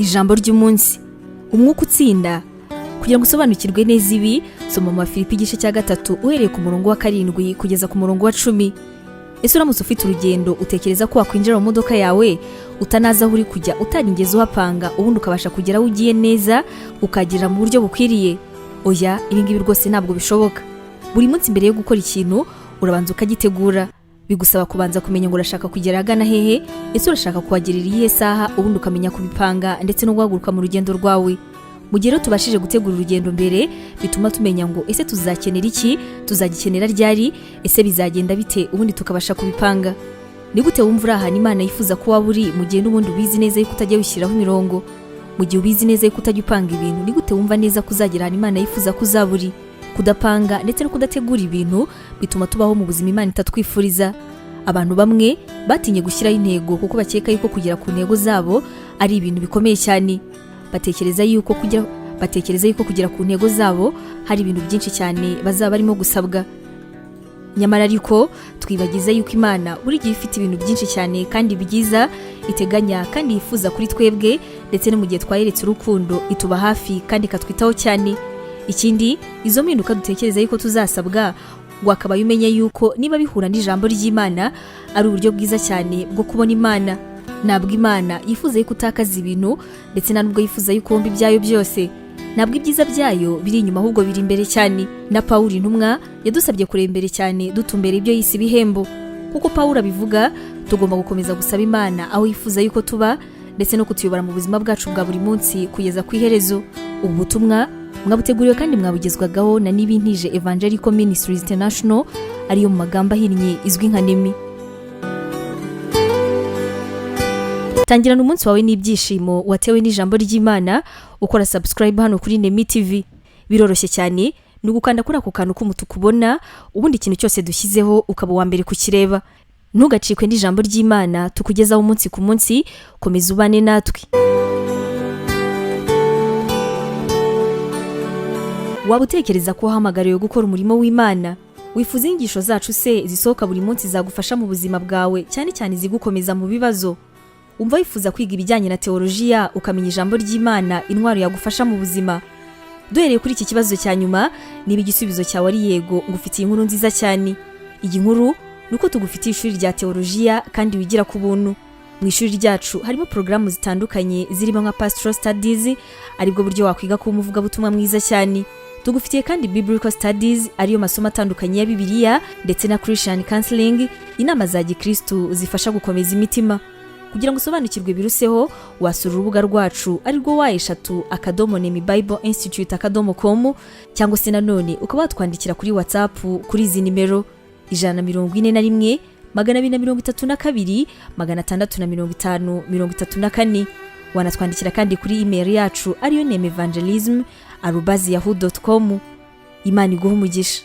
Ijambo ry'umunsi: umwuka utsinda. Kugira ngo usobanukirwe neza ibi, soma mu Bafilipi igice cya 3, uhereye ku murongo wa 7 kugeza ku murongo wa 10. Ese uramutse ufite urugendo, utekereza ko wakwinjira mu modoka yawe utanazi aho uri kujya, utarigeze uhapanga, ubundi ukabasha kugera aho ugiye neza, ukagera mu buryo bukwiriye? Oya, ibi ngibi rwose ntabwo bishoboka. Buri munsi mbere yo gukora ikintu urabanza ukagitegura. Bigusaba kubanza kumenya ngo urashaka kugera ahagana hehe, ese urashaka kuhagerera iyihe saha, ubundi ukamenya kubipanga ndetse no guhaguruka mu rugendo rwawe. Mu gihe rero tubashije gutegura urugendo mbere, bituma tumenya ngo ese tuzakenera iki, tuzagikenera ryari, ese bizagenda bite, ubundi tukabasha kubipanga. Ni gute wumva uri ahantu Imana yifuza ko waba uri, mu gihe n'ubundi ubizi neza yuko utajya wishyiraho imirongo, mu gihe ubizi neza yuko utajya upanga ibintu? Ni gute wumva neza ko uzagera ahantu Imana yifuza ko uzaba uri? Kudapanga ndetse no kudategura ibintu bituma tubaho mu buzima Imana itatwifuriza. Abantu bamwe batinye gushyiraho intego kuko bakeka yuko kugera ku ntego zabo ari ibintu bikomeye cyane. Batekereza yuko kugera ku ntego zabo hari ibintu byinshi cyane bazaba barimo gusabwa. Nyamara ariko twibagiza yuko Imana buri gihe ifite ibintu byinshi cyane kandi byiza iteganya kandi yifuza kuri twebwe, ndetse no mu gihe twayeretse urukundo ituba hafi kandi ikatwitaho cyane. Ikindi, izo mpinduka dutekereza yuko tuzasabwa, wakabaye umenya yuko niba bihura n'ijambo ry'Imana ari uburyo bwiza cyane bwo kubona Imana. Ntabwo Imana yifuza yuko utakaza ibintu, ndetse nta nubwo yifuza yuko wumva ibyayo byose. Ntabwo ibyiza byayo biri inyuma, ahubwo biri imbere cyane. Na Pawulo intumwa yadusabye kureba imbere cyane, dutumbera ibyo yise ibihembo. Kuko Pawulo abivuga, tugomba gukomeza gusaba Imana aho yifuza yuko tuba, ndetse no kutuyobora mu buzima bwacu bwa buri munsi kugeza ku iherezo. Ubu butumwa mwabuteguriwe kandi mwabugezwagaho na Nibintije Evangelical Ministries International, ariyo mu magambo ahinnye izwi nka NEMI. Tangirana umunsi wawe n'ibyishimo watewe n'ijambo ry'Imana ukora subscribe hano kuri Nemi TV. Biroroshye cyane, ni ugukanda kuri ako kantu k'umutuku ubona, ubundi ikintu cyose dushyizeho ukaba uwa mbere kukireba. Ntugacikwe n'ijambo ry'Imana tukugezaho umunsi ku munsi. Komeza ubane natwe. Waba utekereza ko wahamagariwe gukora umurimo w'Imana? Wifuza inyigisho zacu se zisohoka buri munsi zagufasha mu buzima bwawe, cyane cyane izigukomeza mu bibazo? Umva wifuza kwiga ibijyanye na teolojiya, ukamenya ijambo ry'Imana, intwaro yagufasha mu buzima? Duhereye kuri iki kibazo cya nyuma, niba igisubizo cyawe ari yego, ngufitiye inkuru nziza cyane. Iyi nkuru ni uko tugufitiye ishuri rya teolojiya kandi wigira ku buntu. Mu ishuri ryacu harimo porogaramu zitandukanye zirimo nka Pastoral Studies, aribwo buryo wakwiga kuba umuvugabutumwa mwiza cyane. Tugufitiye kandi Biblical Studies, ariyo masomo atandukanye ya Bibiliya, ndetse na Christian Counseling, inama za gikristu zifasha gukomeza imitima. Kugira ngo usobanukirwe biruseho, wasura urubuga rwacu arirwo www.nemibibleinstitute.com, cyangwa se nanone ukaba watwandikira kuri WhatsApp kuri izi nimero: 141 232 650 34. Wanatwandikira kandi kuri email yacu ariyo nemevangelism@yahoo.com. Imana iguhe umugisha.